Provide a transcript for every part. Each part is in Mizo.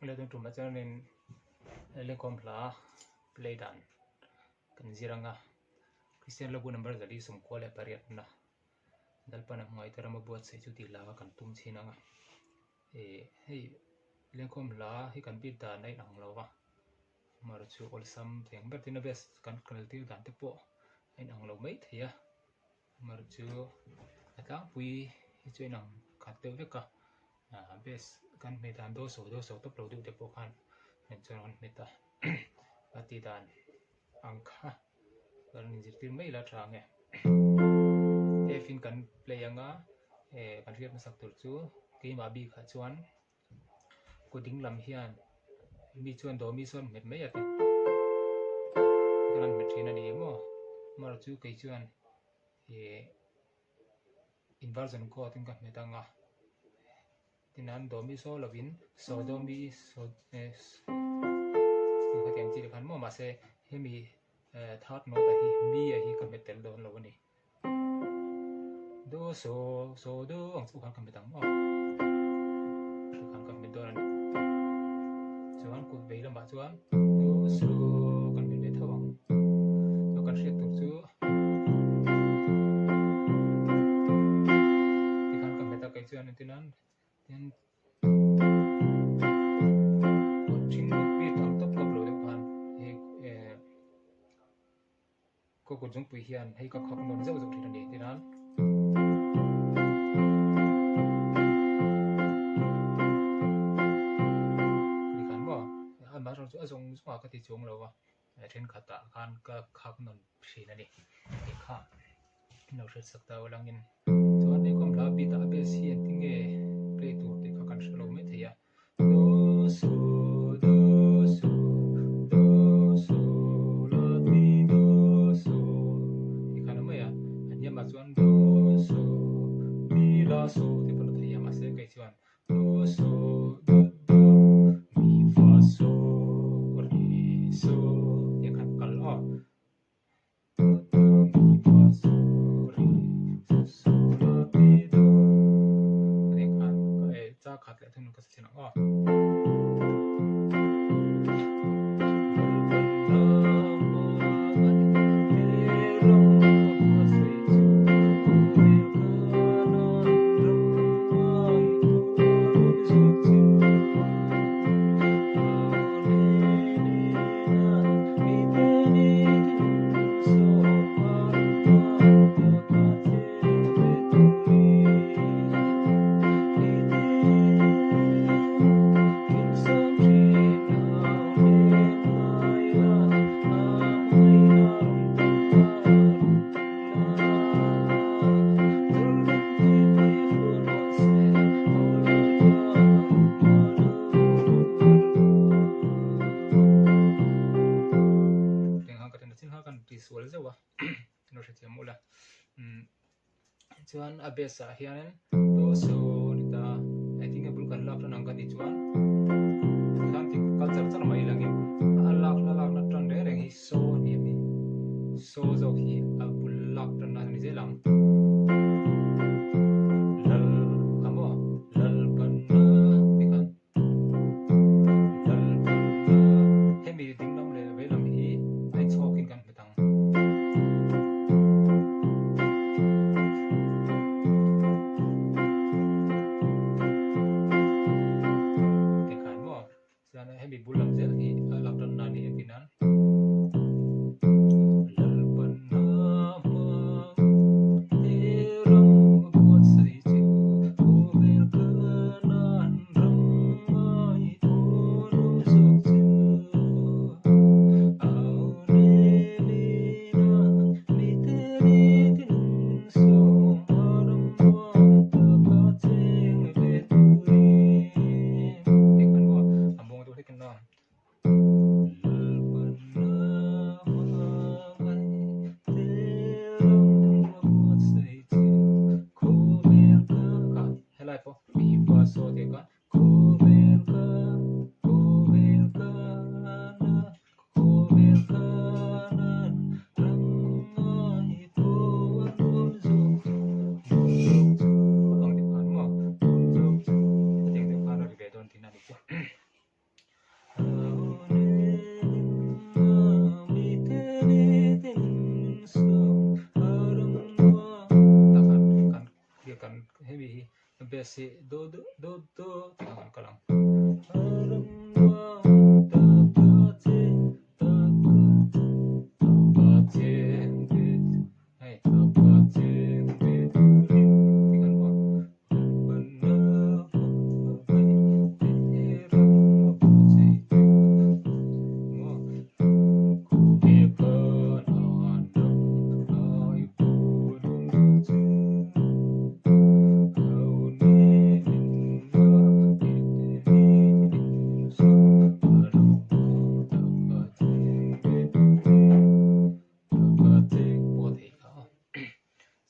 Leh tumah chuanin lengkhawm hla play dan kan zir ang a, Kristian Labu number 498 na Lalpan a hmangaih te rama buatsaih chu tih hla kha kan tum chhin ang a, ih hei lengkhawm hla hi kan bit dan a inang lo va, amaherawhchu chu awlsam thei ang ber tin a best kan kal tir dan te pawh a inang lo mai thei a. Mar chu a tlangpui hi chu a inang khat deuh vek a ah base kan hmeh dan do so do so tawp lo deuh te pawh khan hmet chuan an hmet a a tih dan ang kha kan inzirtir mai la tha ang e F in kan play anga eh kan hriat hmasak tur chu keimah bikah chuan kut ding lam hian mi chuan do mi sawn hmet mai a ti tikhan an hmet thin a ni maw mar chu kei chuan ih inversion code in ka hmet ang a tin an do mi saw lovin saw do mi saw eh khatiang chi te khan maw mahse hemi eh third note ah hi mi ah hi ka hmet tel dawn lo a ni. Do so so do ang chu khan ka hmet ang maw chu khan ka hmet dawn a ni chuan kut vei lamah chuan do so kan hmet ve tho ang chu kan hriat tur chu tikhan ka hmet a kei chuan entir nan tin kut ṭhing bik ang tawp tawp lo deuh khan hei eh. Ka kut zungpui hian hei ka khak nawn zeuh zeuh thin a ni tih nan. Ni khan maw amah erawh chu a zawng zawng ah ka ti chuang lo a, thenkhatah khan ka khak nawn thin a ni tih kha in lo hriatsak ta ulangin. Chuan hei khawm hla bit ah a base hi engtin nge play tur tih kha kan hre lo mai thei a. Do so do so do so la ti do so tih khan a mai a, a hniamah chuan do so mi la so tih pawh la thei a mahse kei chuan do so do do mi fa so re so tih khan kal aw. Tisual zeuh a lo hrethiam ula umm chuan a base ah hianin do so ni ta I think a bul kan lak tan ang ka tih chuan tikhan ti kal char char mai langin a lak hla lakna tan reng reng hi so a ni a mi so zawk hi a bul lak tan na a ni zel ang lal a maw lal panna tikhan Hemi ding lam leh vei lam hi a inchhawkin kan hmet ang. Tikhan maw chuan hemi bul lam zel hi a lak tan na a ni entir nan. Bass hi do do do do tih ang an kal ang. Hei tih kan maw.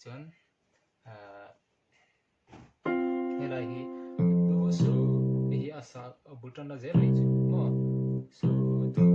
Chuan Helai hi do so hei hi a sa a bul tanna zel mai chu maw so do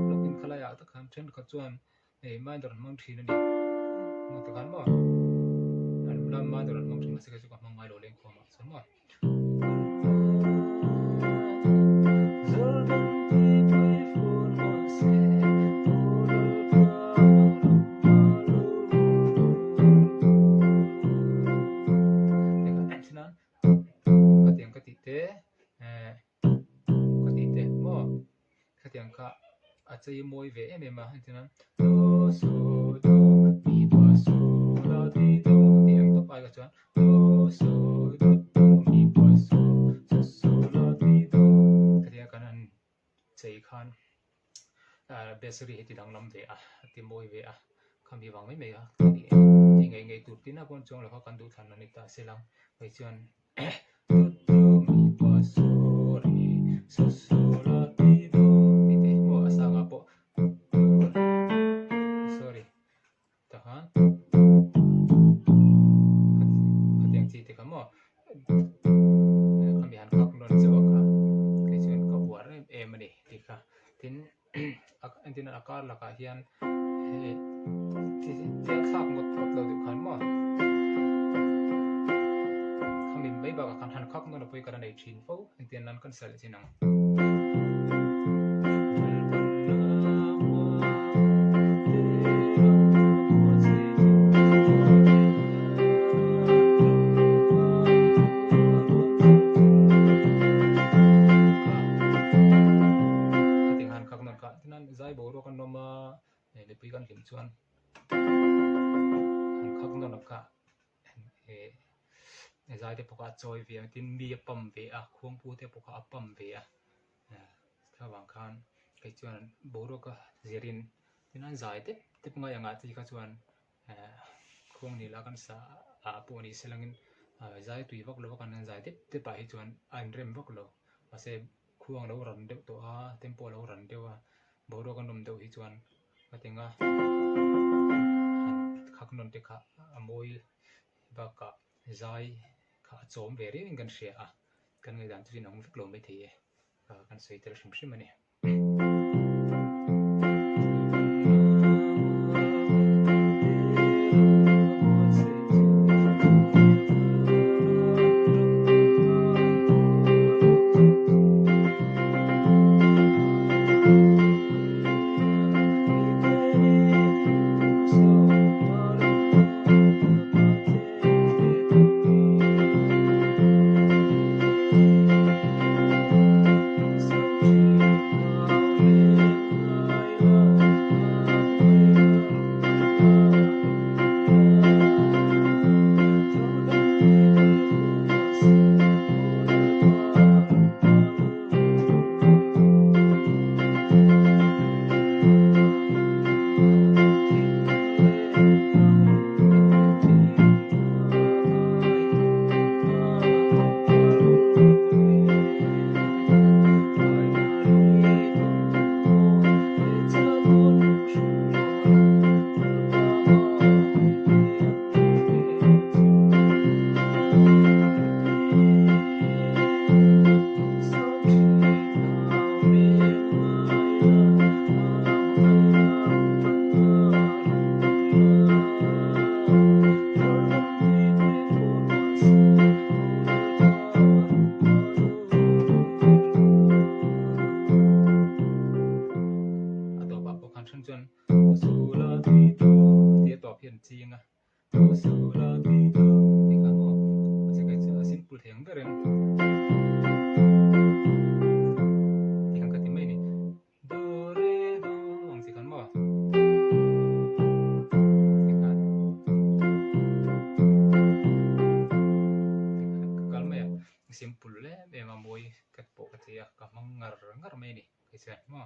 Lawkin khalaiah tak khan thenkhat chuan hei minor an hmang thin a ni. Maw tikhan maw an lam minor an hmang thin mahse kei chu ka hmang ngai lo lengkhawm ah chuan maw. Khatiang ka tih te eh ka tih te maw khatiang kha a chei mawi ve em em a entir nan do so do mi fa so la ti do tih ang tawp ai kha chuan do so do do mi fa so so so la ti do khatiang khan an chei khan bass ri hi ti danglam ve a a ti mawi ve a khami vang mai mai a ti ngei ngei tur tin a pawn chuang lo kha kan duhthlan a ni ta a sel ang hei chuan do mi fa so re so so la ti do tih te maw a sangah pawh sorry takhan khatiang chi te kha maw khami han khak nawn chauh a kha kei chuan ka uar em em a ni tih kha tin entirna a kar lakah hian hei chiang thlak ngawt ngawt lo deuh khan maw khami mai bakah khan han khak nawn a pawi ka la nei thin fo entirna nan kan sa leh chin ang. Zai boruak an awm a, mipui kan hlim chuan han khak nawn a kha zai te pawh kha a chawi ve a tin mi a pump ve a khuangpu te pawh kha a pump ve a thlavang khan kei chuan boruak a zirin tin an zai tep tep ngai ang ah te kha chuan khuang nila kan sa ah pawh ni se langin zai tui vak lo a kan zai tep tep ah hi chuan a inrem vak lo mahse khuang lo ran deuh tawh a tempo a lo ran deuh a boruak an awm deuh hi chuan ka ti ang a han khak nawn te kha a mawi bakah zai kha a chawm ve riau in kan hria a kan ngaihdan chu inang vek lo maithei e kan sawi tel hrim hrim a ni. kherin tikhan ka ti mai a ni. Do re do ang chi khan maw tikhan tikhan ka kal mai a, simple em em a mawi ka pawh ka ti a, ka hmang ngar ngar mai a ni kei chuan maw.